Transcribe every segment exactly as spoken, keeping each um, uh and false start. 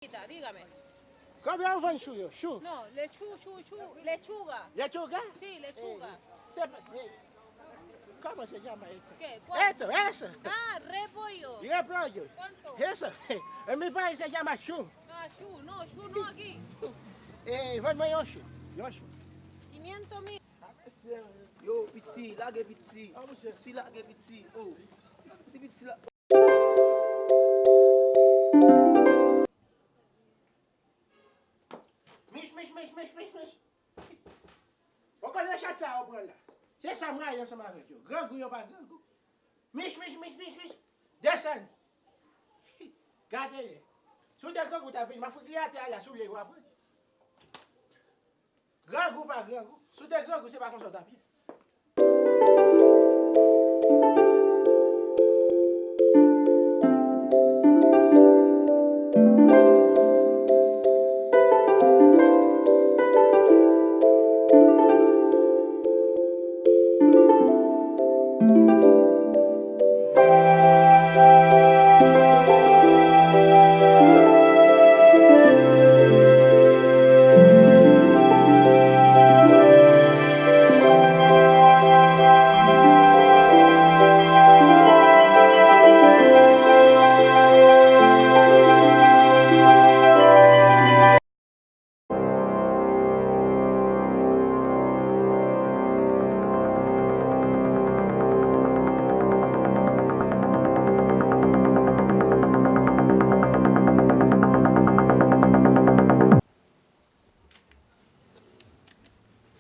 Dígame. Combien un buen chuyo? Chu. No, lechu, chu, chu, lechuga. Lechuga? Sí, lechuga. Eh, se, eh, ¿cómo se llama esto? ¿Qué? ¿Cuál? Esto, eso. Ah, repollo. Y repollo. ¿Cuánto? Eso. En mi país se llama chu. Ah, chu, no, chu no aquí. Eh, ven, ven, yo, chu. Yo, chu. Quinientos mil. Yo, piti, lage piti. Piti, lage piti. Oh. Ti piti la. Mich, mich, mich, mich, mich, mich. Ou konnen chat sa yo pran la. Se sa m rayi ansanm avèk yo. Grangou yo pa grangou. Mich, mich, mich, mich, mich. Desann. Gade. Si w te grangou, w t ap vini. M ap fout li atè a la, si w vle, w ap pran. Grangou pa grangou. Si w te grangou, se pa konsa w t ap ye.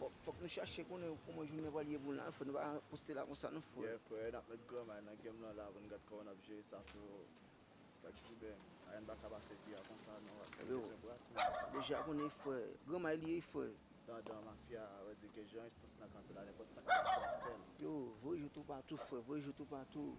Fòk, fòk nou chache konnen kòman jounen pral ye pou nou la. Fòk nou pa poste la konsa non, frè. Yeah, frè, n ap met granmay nan game lan la pou n gad kòman n ap jere sa, frè. Sa k di, ben, ayen pa ka pase pi a konsa non, paske nou bezwen bras, men. Deja konnen, frè. Granmay li ye, frè. Dandan mafya, wè di ke jan enstans lan kanpe la, nenpòt sa k pase, n ap fè l. Yo, voye jou toupatou, frè, voye jou toupatou.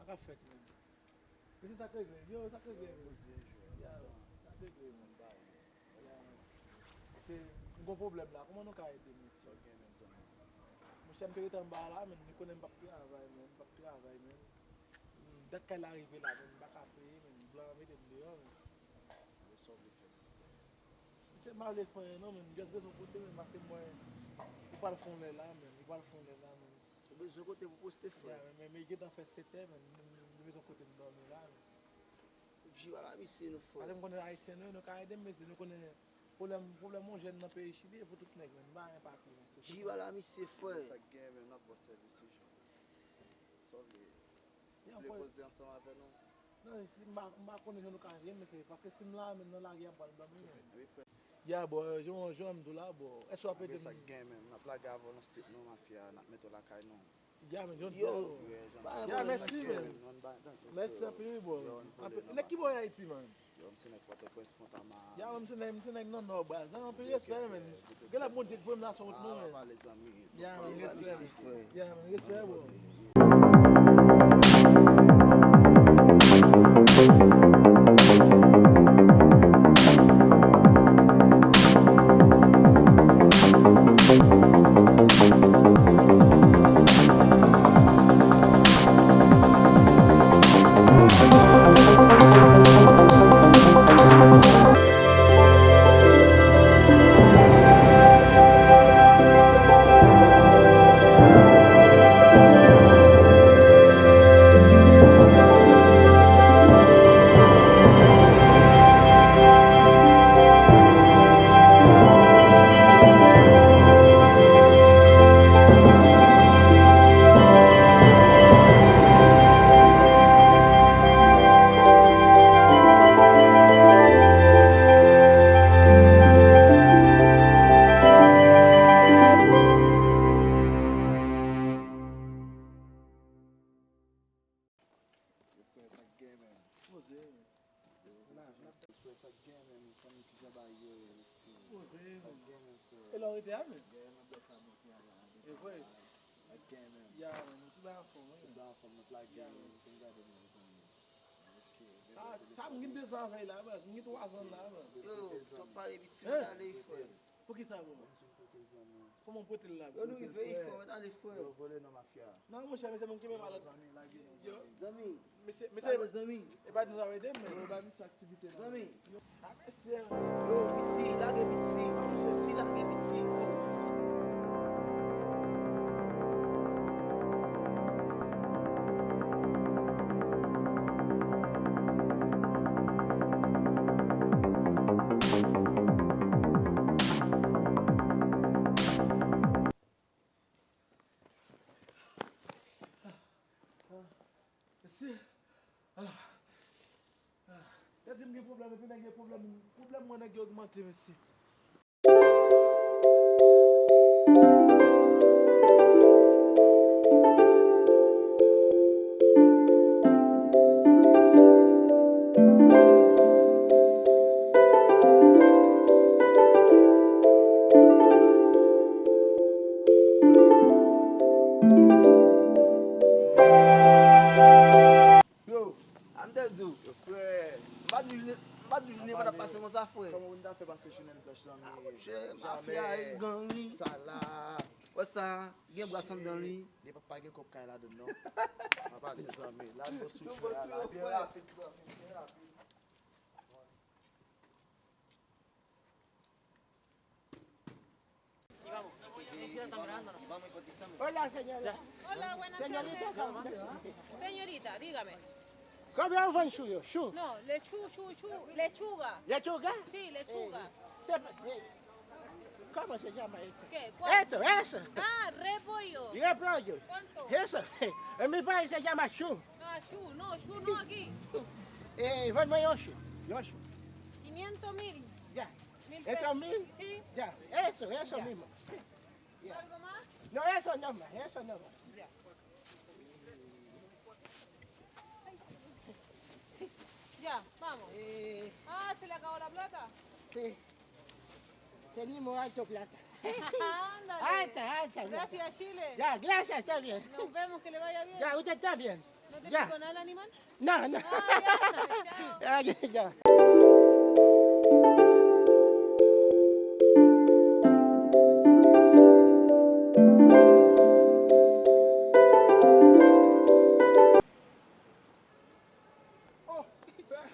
Sa k fèt, men? Mesye, sa k regle? Yo, sa k regle, men? Ya, sa k regle, men? Ya, men. Paske m gon pwoblèm la. Kòman nou ka ede m, mesye? Monchè, m te rete anba la, men, nou konnen m p ap travay, men, m p ap travay, men. Dat kay la rive la, men, m pa ka peye, men, blan an mete m deyò, men. Mesye, m pa vle fè anyen non, men, m just bezwen kote, men, paske mwen, li pral fè yon lè la, men, li pral fè yon lè la, men. Ou bezwen kote pou poste, frè? Ya, men, men, men, li gentan fè sèt è, men, nou, nou, nou bezwen kote nou dòmi la, men. Jiva la, misye, nou fò. Paske m konnen Ayisyen nou ye, nou ka ede m, mesye, nou konnen pwoblèm, pwoblèm yon jèn nan peyi Chili, e pou tout nèg, men, nou pa gen papye, men. Jiva la, misye, frè. Sa k gen, men, n ap ba w sèvis, wi, Jean. Sa w vle? Ou vle koze ansanm avè nou? Non, si m pa, m pa konnen jan nou ka jwenn, men se paske si m la, men nan lari a m pral dòmi, men. Wi, frè. Ya, bò, jan, jan m di w la, bò, èske w ap ede m? Sa k gen, men, n ap lage avè w nan street nou, mafya, n ap mete w lakay nou. Ya, men, jan m di w. Yo, pa gen pwoblèm, mèsi, men. Mèsi anpil, wi, bò. Nèg ki bò Ayiti, man? Yo, m se nèg Pòtoprens, Fòntama. Ya, mwen, m se nèg, m se nèg nan Nò, baz. Anpil respè, men. Gen lè Bondye k voye m la sou wout nou, men. Ya, men, respè. Ya, men, respè, bro. Poze. Frè, sa k gen menm, fanmi, kijan bagay yo ye? Poze. Sa k gen menm, frè? E la w rete a menm? Dèyè nan bèf la, bèf la, la, bèf la. E vre? Sa k gen menm? Ya, menm, tout bagay anfòm, wi. Tout bagay anfòm, nou plage, wi, pou n gade nou, mezanmi. Ok, sa, sa, m gen de zan avè l la, baz. M gen twa zan la, baz. Yo, twòp pale, piti, ale, frè. Poukisa, bro? Kòman w pote l la, bro? Yo, nou rive, frè. Fò mèt ale, frè. Yo vole nan mafya. Non, monchè, mesye, m kenbe malad. Zanmi, lage nou, zanmi. Zanmi. Mesye, mesye, zanmi. E pa nou ta rete, men. Yo, ba misye aktivite, zanmi. A, mesye. Yo, piti, lage piti. Piti, lage piti. Mesye. Ah. Ah. Yo di m gen pwoblèm, epi nèg gen pwoblèm. Pwoblèm mwen nèg yo ogmante, mesye. Yo, a m te di w. Yo, frè. M pa di w jounen, m pa di w jounen pa t ap pase konsa, frè. Kòman pou n ta fè pase jounen blanch, zanmi? Ah, monchè, mafya, gang li. Sa la. Wè sa, gen bras anndan li. Li pa, pa gen kòb kay ladann, non. Pa pale, zanmi. La, nou sou frè a la. Byen rapid, zanmi, byen rapid. Hola, señora. Hola, buenas tardes. Señorita, ¿cómo está? Señorita, dígame. ¿Cómo van suyo? Su. No, lechu, chu, chu, lechuga. ¿Lechuga? Sí, lechuga. Eh, se, eh, ¿cómo se llama esto? ¿Qué? ¿Cuál? Esto, eso. Ah, repollo. Repollo. ¿Cuánto? Eso. En mi país se llama chu. Ah, chu, no, chu no aquí. Eh, vamos, yo chu, yo chu. Quinientos mil. Ya. Mil pesos. ¿Esto mil? Sí. Ya, eso, eso mismo. Ya. ¿Algo más? No, eso no más, eso no más. Ya. Ya, vamos. Eh. Ah, ¿se le acabó la plata? Sí. Tenemos alto plata. Ándale. Alta, alta plata. Gracias, Chile. Ya, gracias, está bien. Nos vemos, que le vaya bien. Ya, usted también. ¿No te picó nada el animal? No, no. Ah, ya, chao. Ya, ya, ya.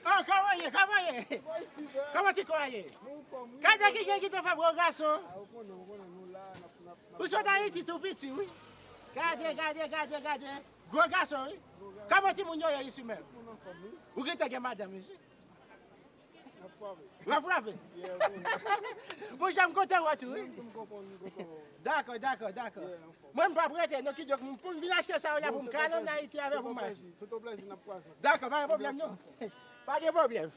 Oh, kòman ye, kòman ye? Kòman ti kò a ye? Gade kijan ki te fè gwo gason. Ou sot Ayiti tou piti, wi. Gade, gade, gade, gade. Gwo gason, wi. Kòman timoun yo ye isi menm? Ou gentan gen madanm isi? M ap frape. W ap frape? Monchè, m kontan wè tou, wi. Dakò, dakò, dakò. Mwen, m p ap rete, non, kidonk, m, pou m vin achte sa yo la, pou m ka al ann Ayiti avè w pou m achte. Dakò, pa gen pwoblèm, non. Pa gen pwoblèm.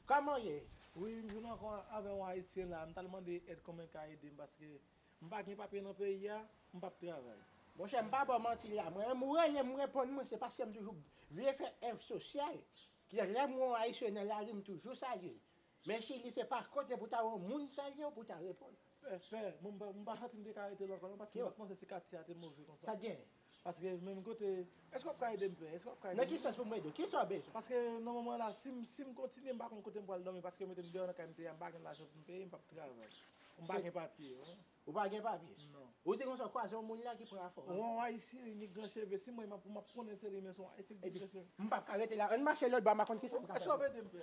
Kòman w ye? Wi, m jwenn ankò avè yon ayisyen la. M t al mande èd kòman l ka ede m paske m pa gen papye nan peyi a, m p ap travay. Monchè, m pa ba w manti la. Mwen menm, ou rele m, m reponn mwen, se paske m toujou vle fè èv sosyal. Ki lè m wè yon ayisyen nan lari, m toujou salye l. Men Chili, se pa kote pou ta wè yon moun salye w pou ta reponn. Pè, pè, mwen, m pa, m pa santi m te ka rete la ankò non, paske m pa t panse si katye a te move konsa. Sa t gen? Paske menm kote, èske w ap ka ede m, pè? Èske w ap ka ede m? Nan ki sans pou m ede w? Kisa w bezwen? Paske nan moman la, si m, si m kontinye, m pa konn kote m pral dòmi, paske yo mete m deyò nan kay m te ye a, m pa gen lajan pou m peye, m p ap travay. M pa gen papye, wi. Ou pa gen papye? Non. Ou di konsa, kwaze yon moun la ki pran afè w. Yon Ayisyen, li gen gran cheve. Si mwen, m ap, m ap konnen se li, men se yon Ayisyen ki gen gran cheve. M p ap ka rete la. Ann mache lòt bò, m pa konn kisa m ka fè. Sove de m pè.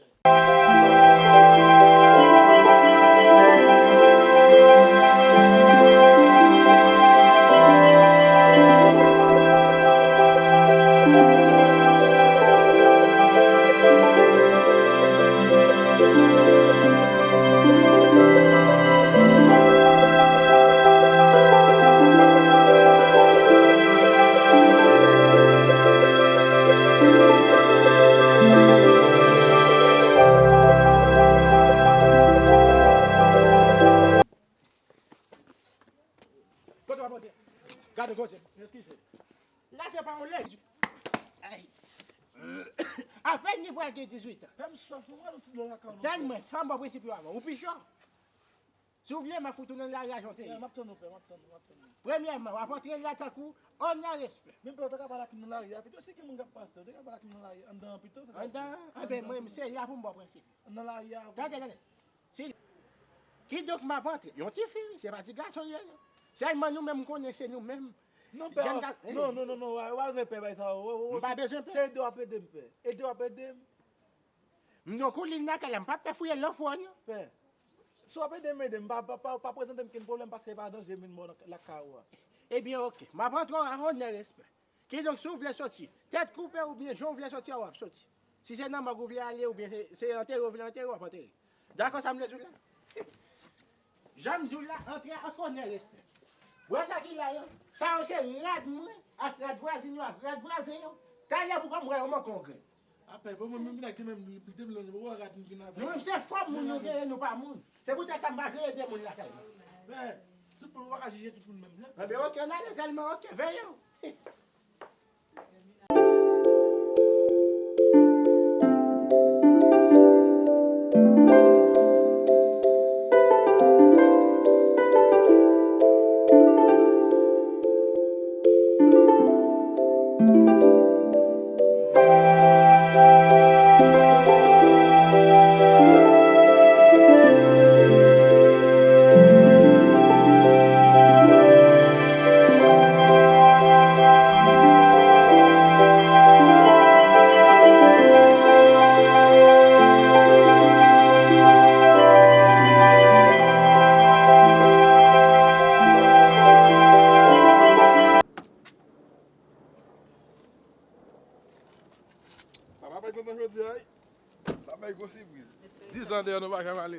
Kote w ap antre? Gade koze. Eskize. La se pa yon lèz. Ay. Apèn li pral gen dizuit an. Pè m sòf, ou pral yon ti dlo lakay ou non. Tann mwen, fè m ba w prensip yo avan. Ou pi cho. Si w vle, m ap fout ou nan lari a jan w te ye. M ap tann ou, pè, m ap tann ou, m ap tann ou. Premyèman, w ap antre la tankou òm nan respè. Men pè, ou te ka pale ak m nan lari a pito, si gen moun k ap pase, ou te ka pale ak m nan lari anndan an pito. Anndan an? Anben, mwen, se la pou m ba w prensip. Nan lari a. Tande, tande. Si. Kidonk, m ap antre. Yon ti fi, wi, se pa ti gason l ye, non. Sèlman nou menm, m konnen se nou menm. Non, pè, non, non, non, non, w a, w a bezwen pè, bay sa, w, w, w, m pa bezwen pè. Se ede w ap ede m, pè. Ede w ap ede m. M nan koulin lakay la, m p ap pè fouye lan fò, non. Pè, si w ap ede m, ede m, pa, pa, pa, pa prezante m kenn pwoblèm, paske e pa danje m vin bò lakay ou a. Ebyen, oke. M ap antre w a onè respè. Kidonk, si w vle soti, tèt koupe oubyen jan w vle soti a, w ap soti. Si se nan mòg ou vle ale oubyen se, se antere w vle antere, w ap antere. Dakò sa m vle di w la? Jan m di w la, antre ak onè respè. Wè sa ki la yo? Sa yo se rad mwen, ak rad vwazin yo, ak rad vwazen yo. Talè pou kòm wè yo manke yon grenn. Apre, bon, mwen menm vin ak de men m, de men m, wè rad m vin avè. Nou menm se fòm moun nou genyen, nou pa moun. Se poutèt sa m pa vle ede moun lakay mwen. Men, tout moun, ou pa ka jije tout moun menm, non? Enben, oke, ann ale sèlman, oke, veye w. Papa pa kontan jodi a, wi. Papa, gwo sipriz. Dis an deyò, nou pa janm ale.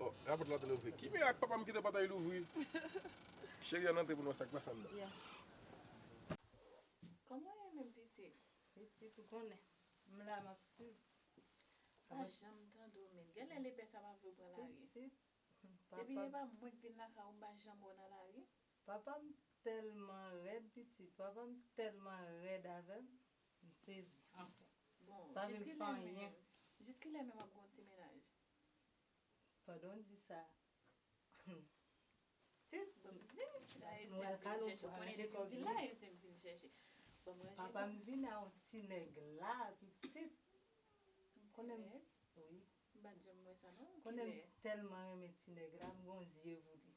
Oh, rapòt la te louvri. Ki mirak papa m kite pòt la louvri? Cheri, ann antre pou n wè sa k pase anndan. Yeah. Kòman w ye menm pitit? Pitit, ou konnen. M la, m ap swiv. Pa janm tande w, men. Genlè lepè sa pa vle w pran lari. Pitit, papa. Depi e pa mwen k vin lakay ou, m pa janm wè w nan lari. Papa m tèlman rèd, pitit. Papa m tèlman rèd avè m. M sezi, anfen. Bon, pa vle m fè anyen. Jiskilè menm w ap gen yon ti mennaj? Pandan w di sa, tit, bon, m di, la, e se m vin chèche, konnen depi m vin la, e se m vin chèche. Bon, mwen, papa m vin a yon ti nèg la, pitit. Konnen m, wi. M pa t janm wè sa, non. Konnen m tèlman renmen ti nèg la, m gon zye pou li.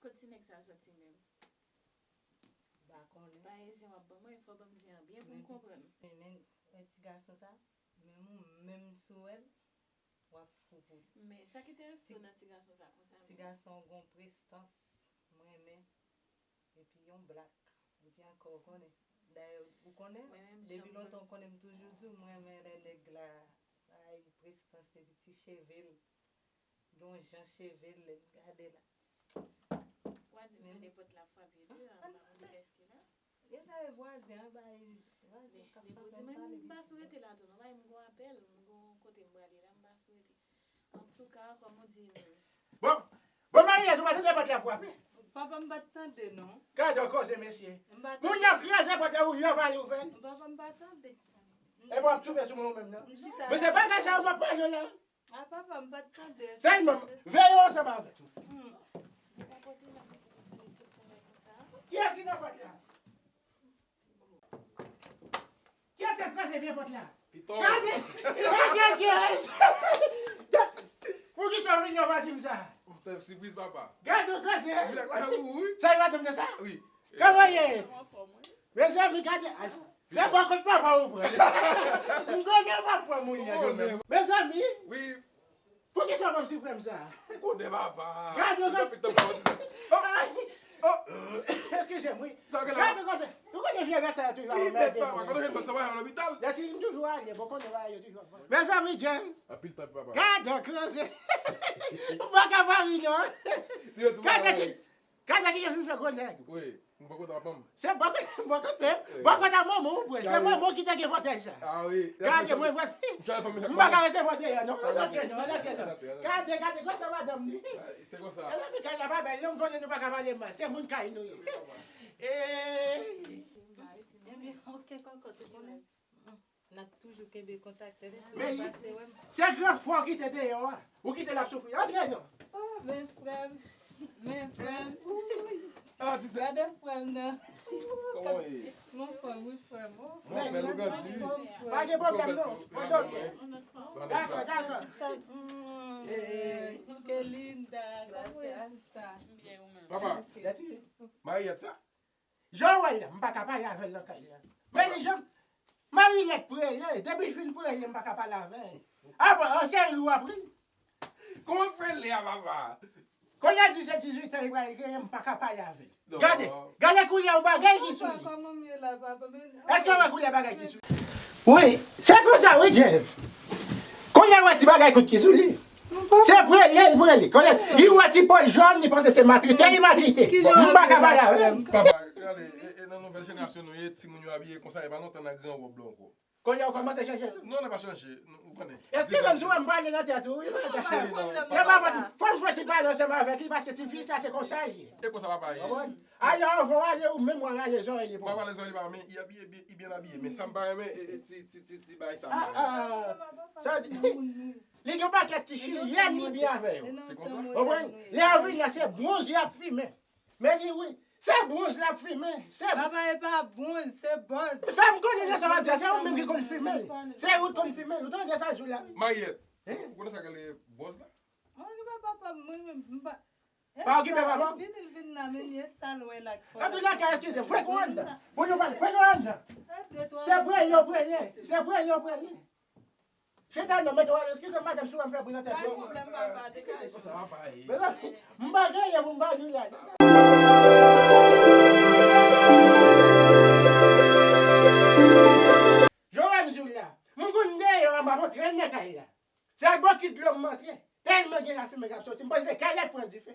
Kot ti nèg sa soti menm? M pa konnen. Pa e zen w ap ban mwen, fò w ban m zen an byen pou m konprann. Men, men, men ti gason sa, menm ou menm si w wè l, w ap fou pou li. Men sa ki te sou nan ti gason sa konsa menm? Ti gason gon prestans, m renmen. Epi yon blak. Epi ankò, ou konnen. Dayè, ou konnen, depi lontan ou konnen m toujou di w, m renmen lè nèg la bay prestans epi ti cheve l. Gen yon jan cheve l, lè m gade la. W a di m tande pòt la frape de, m pa konn kiyès ki la. Genlè e vwazen an bay, vwazen k ap frape, m pale pitit. Depi w di m, m pa sou rete la tou non, bay m gon apèl, m gon kote m prale la, m pa sou rete. Antouka, kòm ou di m. Bon, bon, Mariette, ou pa tande pòt la frape? Papa, m pa t tande non. Gade yon koze, mesye. Moun nan kraze pòt la, ou lè w pa ouvè l. Papa, m pa tande. E bon, w ap twouve sou mwen ou menm nan. Men se bagay sa yo m ap pale la. A papa, m pa t tande. Sèlman, veye ansanm avèk mwen. Hmm. Kiyès ki nan pòt la? Kiyès k ap kraze vye pòt la? Piton. Gade! Gade, gade! Poukisa w vin nan pati m sa? Se sipriz, papa. Gade yon kraze! Vin ak lajan pou ou, wi. Sa e madanm de sa? Wi. Kòman ye? Mezanmi, gade. Ay, se bò kot papa ou pran. M konnen w pa pran moun nan. Mezanmi. Wi. Poukisa w pa m siprèm sa? Ou konnen papa. Gade, gade. Depi tan pa w di sa. Oh! Oh! Eskize m, wi. Sa w gen la? Gade, gade. Ou konnen vye bèt sa yo toujou ap anmède moun. Wi, bèt papa, konnen vye bèt sa w al lopital. Lè ti m toujou ale, bon, konnen bagay yo toujou ap. Mezanmi, Jen. Anpil tan, papa. Gade, kraze. Ou pa ka pa ri, non. Gade, ti. Gade ki yo fin fè gwo nèg. Wi, m poko ta manm. Se bò, bò kote, bò kote manman ou pran. Se manman ou ki te gen pòtèj sa. Ah wi. Gade mwen, mwen. M pa ka resevwa deyò non. Al antre non, al antre non. Gade, gade, gade sa madanm li. Se konsa. E la fi kay la pa bèl non, m konnen nou pa ka pale mal. Se moun kay nou ye. Eh. Ebyen, ok, kòkòt, ou konnen. N ap toujou kenbe kontak, tande, toujou pase wè m. Se gran fwa w kite deyò a. Ou kite l ap soufri. Antre non. Oh, men frè m. Men frè m. Gade frè m nan. Kòman w ye? Mwen fòm, wi, frè m. Oh, frè m. Mwen bèl, ou grandi, wi. Pa gen pwoblèm, non. Mwen dòmi. Dakò, dakò. Ke linda, gracias. Papa, Mariette sa? Jan w wè l la, m pa ka pale avè l nan kay la. Men li jan Mariette prele, depi l fin prele, m pa ka pale avè l. Apre, an seri w ap ri. Kòman frè l ye a, papa? Kounye a di se dizuit an li pral genyen, m pa ka pale avè l. Gade, gade koulye yon bagay ki sou li. Èske w wè koulye bagay ki sou li? Wi, se konsa, wi, Jen. Kounye a w wè ti bagay kout ki sou li. Se prele, li prele. Konnen, li wè ti pòl jòn, li panse se matrite, li matrite. M pa ka pale avè l. Papa, gade, e, e nan nouvèl jenerasyon nou ye, timoun yo abiye konsa, e pa lontan nan gran wòb la ankò. Kounye a w kòmanse chanje tou. Non, nan pa chanje, nou, ou konnen. Eskize m, si w wè m pale nan tèt ou, wi. Se pa fòt, fò m fè ti pale ansanm avèk li, paske ti fi sa, se konsa l ye. E konsa papa ye. Konprann? Ale anvan w ale, ou menm w al rale zòrèy li pou ou. M pa rale zòrèy li, papa, men li abiye, li byen abiye. Men sa m pa renmen, e, e, ti, ti, ti, ti bagay sa. Ah, ah, sa di, li gen yon pakèt ti chilyèn li byen avè yo. Se konsa? Konprann? Lè yo vin la, se bwonz y ap fimen. Men li, wi. Se bwonz l ap fimen. Se... Papa, e pa bwonz, se bòz. Sa m konnen nan sa w ap di a, se ou menm ki konn fimen l. Se ou t konn fimen l. Ou tande sa l di w la? Mariette, ou konnen sa k rele bòz la? Mwen ki pa papa m, mwen menm, m pa... Pa okipe papa w. Vin, vin la, men li e sa l wè la k fè. An tou lè ka, eskize m, fwek ou anndan. Pou nou pale, fwek ou anndan. Se prele yo prele. Se prele yo prele. Chita non, mete w alèz. Eskize m, madanm, si w wè m fè bri nan tèt ou. Pa gen pwoblèm, papa, degaje w. Mezanmi, m pa genyen pou m pa di w la. Jan w wè m di w la, m konn deyò a, m ap antre nan kay la. Se ak bokit dlo m antre. Tèlman gen lafimen k ap soti, m panse se kay la k pran dife.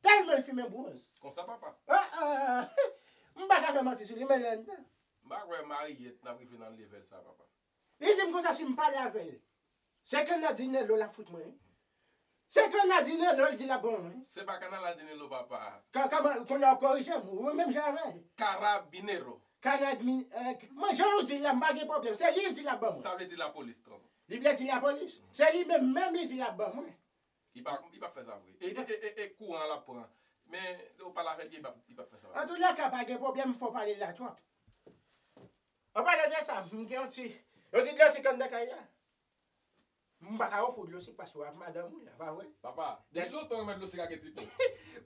Tèlman l fimen bwonz. Konsa, papa. Ah, ah. M pa ka fè manti sou li, men l anndan. M pa kwè Mariette n ap rive nan level sa, papa. Li di m konsa si m pale avè l, se kannadinèl l ap fout mwen wi. Se kannadinèl l di l ap ban mwen. Se pa kannadinèl papa. Ka, ka, kounye a w korije m, ou menm jan avè l. Karabinero. Kanadmin, eh, mwen jan ou di l la, m pa gen pwoblèm. Se li l di l ap ban mwen. Sa vle di lapolis, tonton. Li vle di lapolis? Se li menm, menm li di l ap ban mwen. Li pa, li pa fè sa vre. E, e, e, e, e kouran l ap pran. Men, ou pale avè l, li pa, li pa fè sa vre. Antoulèka, pa gen pwoblèm, fò w pale l la twòp. An palan de sa, m gen yon ti, yon ti dlo sik anndan kay la. M pa ka ofri w dlo sik paske w ak madanm ou la, pa vre? Papa, depi lontan w renmen dlo sik ak ti po.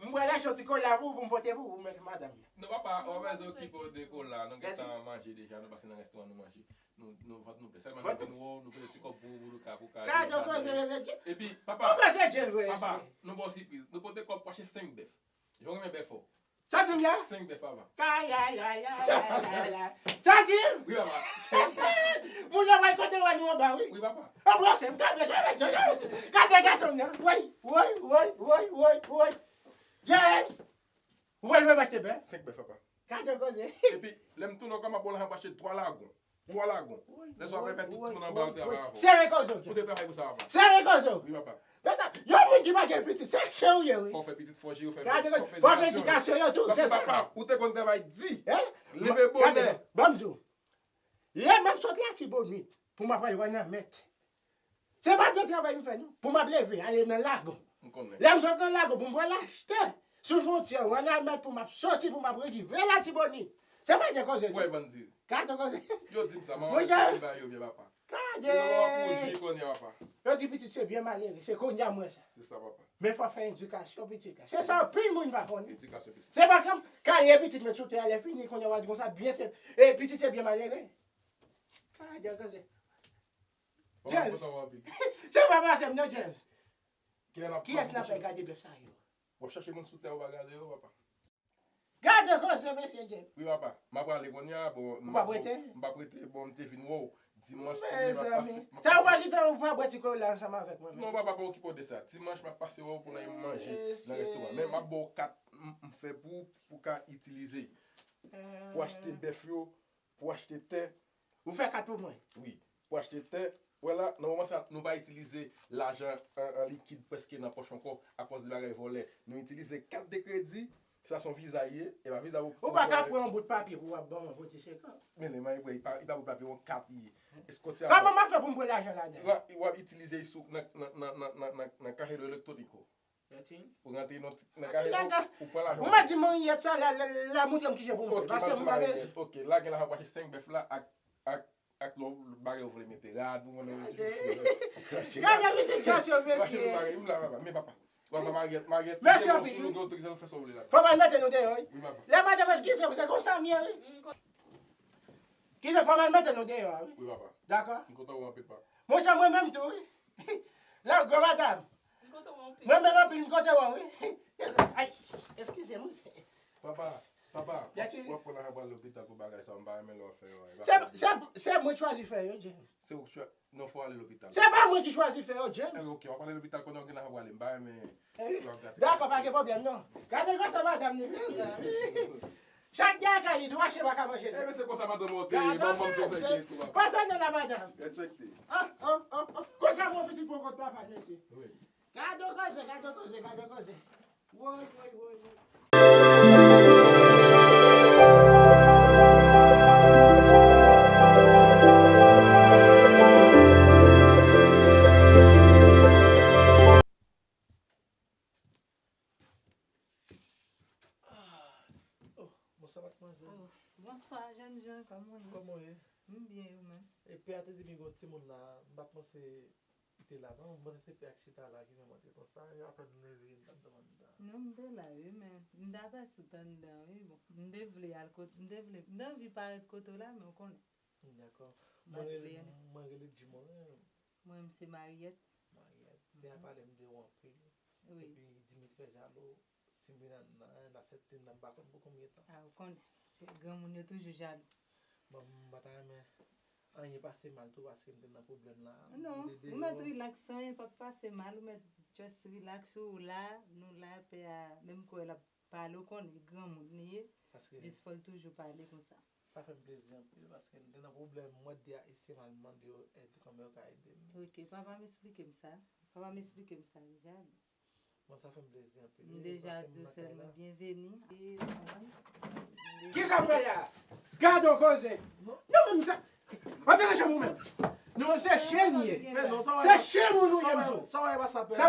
M pral achte yon ti kola pou ou, pou m pote pou ou, men madanm la. Non, papa, ou pa bezwen okipe w de kola, nou gentan manje deja, nou pase nan restoran, nou manje. Nou, nou vant nou plen. Sèlman nou vin wè w, nou pote ti kòb pou ou, pou nou ka, pou ka. Gade yon koze, mesye. Epi, papa, yon koze djèl vre, papa, nou ba w sipriz. Nou pote kòb pou achte senk bèf. Jan w renmen bèf ou. Sa w di m la? Senk bèf, papa. Kay, ay, ay, ay, ay, ay, ay. Sa w di m? Wi, papa. Moun yo wè kote wè nou anba, wi. Wi, papa. Anbrase m, kanpe, kanpe, kanpe. Gade gason m nan. Woy, woy, woy, woy, woy, woy. James. Ou pral fè m achte bèf? Senk bèf, papa. Gade koze. Epi, lè m tounen, ou ka m ap ba w lajan pou achte twa lagon. Twa lagon. Lè sa w ap fè tout timoun anba yo travay avè w. Sere koze w. Ou te travay pou sa, papa. Sere koze w. Wi, papa. Men sa, yon moun ki pa gen pitit, se chen ou ye, wi. Fò w fè pitit, fò w jere, fò w fè, fò w fè edikasyon yo tou, se sa. Papa, ou te konn travay di. Leve bonè. Gade, ban m di w. Lè m ap sot Latibonit, pou m ap al wè Nanmèt. Se pa de travay m fè, non. Pou m ap leve, ale nan lagon. M konnen. Lè m sot nan lagon, pou m pral achte sou fwontyè, ou an Almay, pou m ap soti, pou m ap rive Latibonit. Se pa de koze, non. Wè, Vandy. Gade koze. Yo di m sa, m ap ba yo byen, papa. Gade. Yo ap woujwi kounye a, papa. Yo di pitit se byen malere, se kounye a m wè sa. Se sa, papa. Men fò fè edikasyon pitit la. Se sa anpil moun pa konnen. Edikasyon pitit. Se pa kòm kalye pitit met sou tè a, lè fini, kounye a w a di konsa, byen se, e pitit se byen malere. Gade koze. Papa, James. M kontan wè w anpil. Se pa pase m non, James. Kilè n ap Kiyès n ap gade bèf sa yo? W ap chache moun sou tè, ou pa gade yo, papa. Gade koze, mesye James. Wi, papa. M ap prale kounye a, bon, m p ap rete. M p ap rete, bon, m te vin wè w. Dimanch, si m ap pase, m ap pase. Sa ou pa kite ou pa bwè ti kola ansanm avèk mwen, non, papa, pa okipe w de sa. Dimanch, m ap pase wè w pou n al manje nan restoran. Men m ap ba w kat m, m fè pou, pou w ka itilize. Pou achte bèf yo, pou achte tè. Ou fè kat pou mwen? Wi. Pou achte tè. Wè la, nan moman sa, nou pa itilize lajan an, an likid prèske nan pòch ankò, akòz de bagay vòlè. Nou itilize kat de kredi, sa se yon viza ye, e pa viza pou... Ou pa ka pran yon bout papye pou w ap ban mwen pou ti senkant. Men lè mwen wè, li pa, li pa bout papye, yon kat li ye. Eskoti a... Kòman m ap fè pou m pran lajan ladan? W ap, w ap itilize li sou, nan, nan, nan kache elektwonik ou. Ou rantre nan, nan kache, ou, ou pran lajan. Ou mèt di m yon yèt sa la, la, la, montre m kijan pou m fè. Paske m pa bezwen. Ok, la gen lajan pou achte senk bèf la ak, ak, ak lòt bagay ou vle mete. Rad, ou konnen, ou ti... Gade pitit gason, mesye. M la, papa. Men papa. Papa, Mariette, Mariette, mesye, anpil, wi. Fò m al mete nou deyò, wi. Wi, papa. Lè madanm eskize m, se konsa m ye, wi. Kite fò m al mete nou deyò a, wi. Wi, papa. Dakò? M kontan wè w anpil, papa. Monchè, mwen menm tou, wi. La, gran madanm. M kontan wè w anpil. Mwen menm anpil, m kontan wè w, wi. Ay, eskize m, wi. Papa, papa, w ap pran lajan pou al lopital pou bagay sa, m pa renmen lè w ap fè yo. Se, se, se mwen k chwazi fè yo, James. Se ou k chwa-, non, fò w ale lopital. Se pa mwen ki chwazi fè yo, James. Eh, ok, w ap ale lopital pandan w gen lajan pou ale, m pa renmen... Dakò, pa gen pwoblèm, non. Gade konsa madanm ni, mezanmi. Chak de kay li, twa chen pa ka manje li. Ebyen, se konsa madanm ou te ye, manman m se sa ki te ye tou, papa. Pase nan la, madanm. Respekte. Ah, oh, oh, oh. Konsa, bon pitit, bon kot papa, mesye. Wi. Gade koze, gade koze, gade koze. Woy, woy, woy, woy. Ah. Oh, bonswa, madmwazèl. Oh, bonswa, jèn jan, kòman w ye? Kòman w ye? M byen, e ou menm? E pè a te di m gen yon timoun la, m pa t panse li te la, non, m panse se pè a ki chita la ki fè m antre konsa, e apèn m leve, m t ap dòmi anndan. Non, m te la, wi, men m t apasit anndan, wi, bon, m te vle al kot, m te vle, m te anvi parèt kote w la, men w konnen. Dakò. Mwen rele, mwen rele Jim, wi. Mwen, m se Mariette. Mariette. Pè a pale m de ou anpil. Wi. Epi, di m li fè jalou. Si m vin nan, nan, nan sèt te nan, m pa konn pou konbyen tan. A, ou konnen. Granmoun yo toujou jalou. Bon, m pa ta renmen anyen pase mal tou, paske m te nan pwoblèm la. Non, ou mèt relax, anyen p ap pase mal, ou mèt just relax, ou la, nou la, pè a, menm kò l ap pale, ou konnen, granmoun li ye, jis fò l toujou pale konsa. Sa fè m plezi anpil, paske m te nan pwoblèm, m wè de Ayisyen m al mande yo èd, kòman yo ka ede m. Ok, papa m eksplike m sa. Papa m eksplike m sa deja. Bon, sa fè m plezi anpil. M deja di w sèlman byenveni. Kisa m wè la? Gade yon koze. Nou menm sa. Antre nan chanm ou menm. Nou menm se chen n ye. Se chen moun nou ye, m di w. Sa w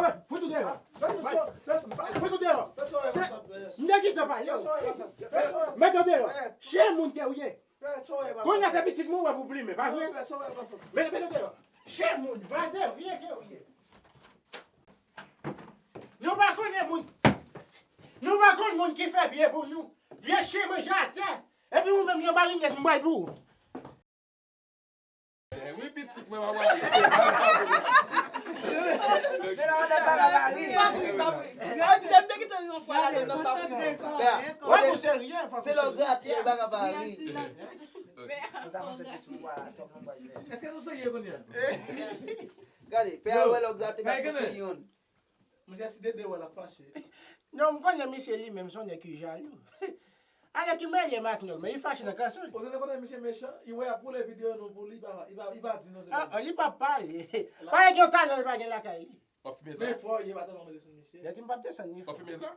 wè, fout ou deyò. Fout ou deyò. M te gentan pale w. Mete w deyò. Chen moun ke w ye. Kounye a se pitit mwen w ap plimen, pa vre? Mete, mete w deyò. Chen moun, vagabon ke w ye. Nou pa konnen moun. Nou pa konn moun ki fè byen pou nou. Vye chen manje atè. Epi ou menm gen marinèt m bay pou ou. Eh, wi, pitit mwen, papa. Se la, on a pa la ri. Yo di, m te kite yon fwa la, non, pa pou mwen. Wè, ou serye, fò se lè w grate, bagay pa ri. Èske nou serye kounye a? Gade, pè a wè lè w grate, gade yon. Monchè, si Dede wè l ap fache. Non, m konnen misye li menm se yon nèg ki jalou. Alè ki mele m ak nèg, men li fache nan kanson li. Ou tande konnen misye mechan, li wè y ap woule videyo nou pou li, li pa, li pa, li pa di nou se pa. Ah, li p ap pale. Parèt gen yon talan li pa gen lakay li. W ap fimen sa? Men fò, li pa tèlman desann misye. Lè ti m p ap desann li. W ap fimen sa?